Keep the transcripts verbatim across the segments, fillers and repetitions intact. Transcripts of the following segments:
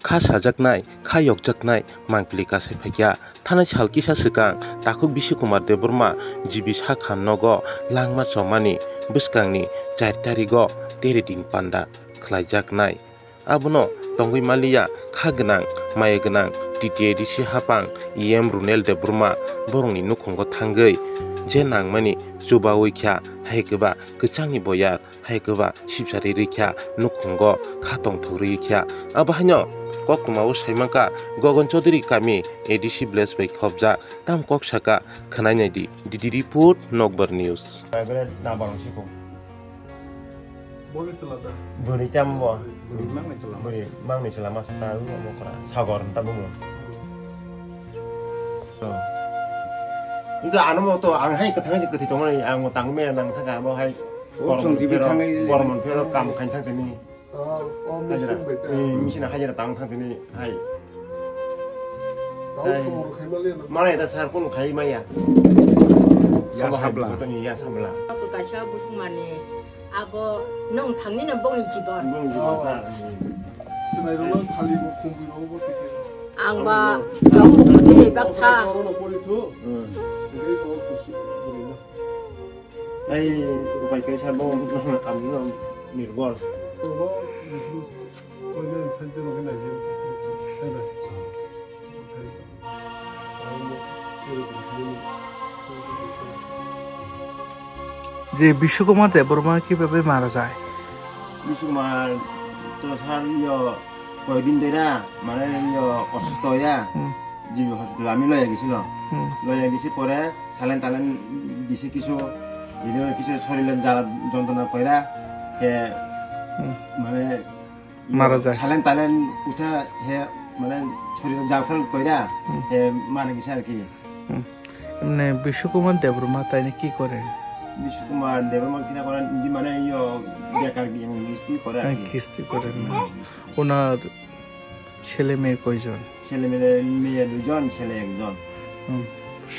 kha sajaknai, kha yokjaknai mangpili kasai phaikha. Thanai sal kisa swkang takhuk Bishnu Kumar Debbarma G B sakha nogo langma chomani bwskangni char tarigo tere din panda khlaijaknai. Abono tongwi maliya kha gwnang, maya gwnang T T A D C hapang E M Runel Debbarma borokni nukhungo thangwi je nangmani chubawi kha, hai kwba kwchangni boyar, hai kwba sipsari rikha, nukhungo kha tongthok rikha. Abo haino koktwmao saimankha Gogon Chaudhary kami A D C village bai khopjak. Tam kok saka khwnai naidi. D D report, Nokbar News. Bwrwi tamo bo. Bwrwi mangni chwla. Bwrwi mangni chwla masa ta omo kora. Sagor ta bumo. Iga ano mo to ang hai kwthang se kwthwi tongmani ang tangme nang thaka abo hai. Oh, kormo chwng jibi phero, thangwi kormo phero kam khain thang tini. Oh, oh, hajira. Machine bai ta. Eh, machine hajira tang thang tini hai. Tao hai. Samung khai maliya na. Malai da sar kun khai maya. Ya sabla. Abo hai botoni ya sabla. Aku kaisa busuk mani. Ako nung thangni na bongni jibon. Bongni jibon. Oh. Sa. Sinai rona thali bo khumbi ro bo tike. Ang ba tong bo tike baksa. Oro no pori thu. Hmm. Ngai ko kusu buri na. Ai, upai kaisa bo, ang no nirbol. Obo, Bruce, koine sanchi rogwi nai, hai bai. যে বিশ্বকুমার দেববর্মা কিভাবে মারা যায়? বিশ্বকুমার তো স্যার ইয়ো কয়েকদিন ধরে মানে ইয়ো অসুস্থ হইয়া হুম। জিবি হসপিটাল আমি লইয়া গেছিল। হুম। লইয়া গেছি পরে স্যালাইন ট্যালাইন দিছে কিছু, এদিকে কিছু শরীরে জ্বালা যন্ত্রণা কইরা হে হুম। মানে মারা যায়। স্যালাইন ট্যালাইন উঠা হে মানে শরীরে জালখাল কইরা হুম। হে মারা গেছে আর কি। হুম। এমনি বিশ্বকুমার দেববর্মা তাই না কি করে? বিশ্বকুমার দেববর্মা কিনা করেন যে মানে ইয়ো বেকার গিয়ে কিস্তি করে আর হ্যাঁ, কি। কিস্তি করেন না। ওনার ছেলে মেয়ে কয়জন? ছেলে মেয়ে, মেয়ে দুজন, ছেলে একজন। হুম,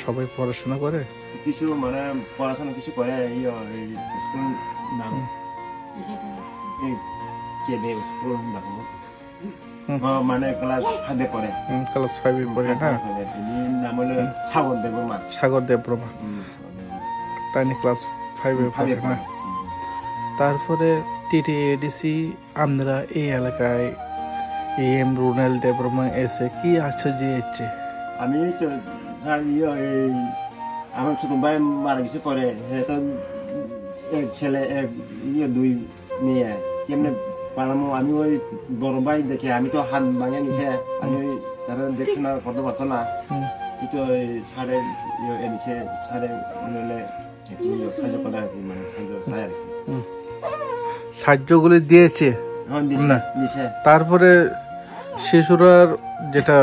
সবাই পড়াশোনা করে? কিছু মানে পড়াশোনা কিছু করে, ইয়ে, এই স্কুল নাম, হুম। এই কেবে স্কুল নাম। হুম। ও, মানে ক্লাস ফাইভে পড়ে। হুম, ক্লাস ফাইভে হুম, পড়ে, ক্লাস হ্যাঁ। ফাইভে পড়ে। এর নাম হলো হুম। সাগর দেববর্মা। সাগর দেববর্মা। হুম। তাই নি ক্লাস ফাইভে হুম, পড়ে, ফাইভে হ্যাঁ। পড়ে। হুম। তারপরে টিটিএডিসি আপনারা এই এলাকায় এএম রুনেল দেববর্মা এসে কি আশ্চর্য হচ্ছে? আমি তো স্যার, ইয়ে, এই আমার ছোট ভাই মারা গেছে পরে, হে তো এক ছেলে, এক ইয়ে, দুই মেয়ে। কেমনে পালামো? আমি ওই বড় ভাই দেখে, আমি তো হাত ভাঙে নিছে, আমি ওই তারা দেখে না, করতে পারতো না। হুম। কিন্তু ওই স্যারের ইয়ে, এনেছে, স্যারের ইয়ে হলে একটু সাহায্য করে আর কি, মানে সাহায্য চাই আর কি। হুম। সাহায্যগুলি দিয়েছে? হ্যাঁ, দিছে, না। দিছে। তারপরে শিশুরার যেটা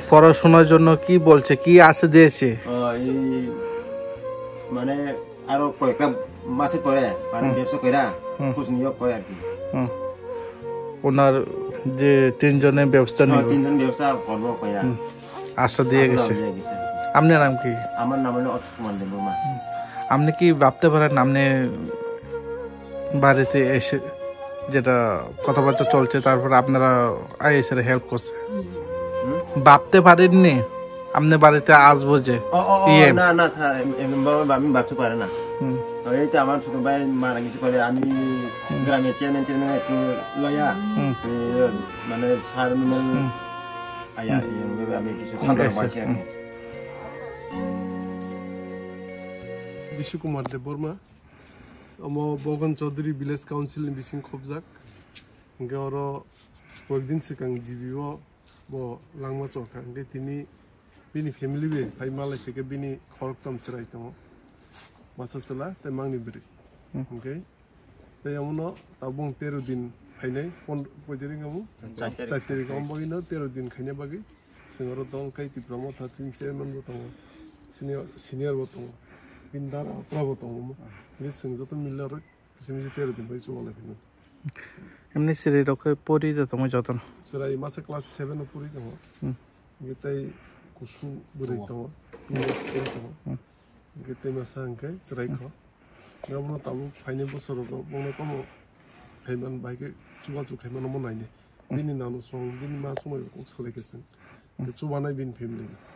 পড়াশোনার জন্য কি বলছে, কি আছে দিয়েছে? ও, এই মানে আরো কয়েকটা মাসে পরে মানে হুম। ব্যবসা কইরা হুম। খোঁজ নিয়ে কয় আর কি। হুম। ওনার যে তিনজনের ব্যবস্থা হ্যাঁ, নিব। তিনজন ব্যবসা করবো কয়া। হুম। আশ্বাস দিয়ে আশ্বাস গেছে। দিয়ে গেছে। আপনার নাম কি? আমার নাম হলো অশোক কুমার দেববর্মা। হুম। আপনি কি ভাবতে পারেন আপনি বাড়িতে এসে যেটা কথাবার্তা চলছে, তারপর আপনারা আইএসএর হেল্প করছে? হুম। ভাবতে পারেননি আপনি বাড়িতে আসবো যে ও, ও, ও, ইয়ে। না, না, স্যার, এম-, এমন ভাবে আমি ভাবতে পারে না। হুম। তো এই তো আমার ছোট ভাই মারা গেছে পরে আমি হুম। গ্রামের চেয়ারম্যান টেয়ারম্যান একটু লয়া, হুম। এ, মানে স্যার মানে হুম। আয়া, হুম। এভাবে আমি কিছু সান্ত্বনা এসে, পাচ্ছি আর কি। হুম। Bishnu Kumar Debbarma, omo Bogon Chaudhary Village Council ni bising khobjak. Hingke oro koyekdin swkang G B o bo langma chokha. Hingke tini bini family bai phai malai phai khe bini khorokthom chwrai tongo. Masa chwla tei mangni bwrwi. Hmm. Hingke tei omono tabuk tero din phainai, pondro, koi tarik omo? Char tarik. Char tarik omo bagwino tero din khaina bagwi. Chwng oro tong khe Tipra Motha tini chairman bo tongo, senior, senior bo tongo, bini dara okra bo tongo omo. Hingke chwng joto mili oro kisa misa tero din bai chubalai phino. Emni chwrai rok khe pori da tongo jotono? Chwrai masa class seven o pori tongo. Hmm. Hingke tei kusu bwrwi tongo, pori tongo. Hmm. Hingke tei masa hingke chwrai kho. Abono tabuk phainai bosorogo bono tamo khaiman bai khe chubachu khaimano mo nainai. Bini nano song, bini ma song bai kok salai khe chwng. Chubanai bini family no.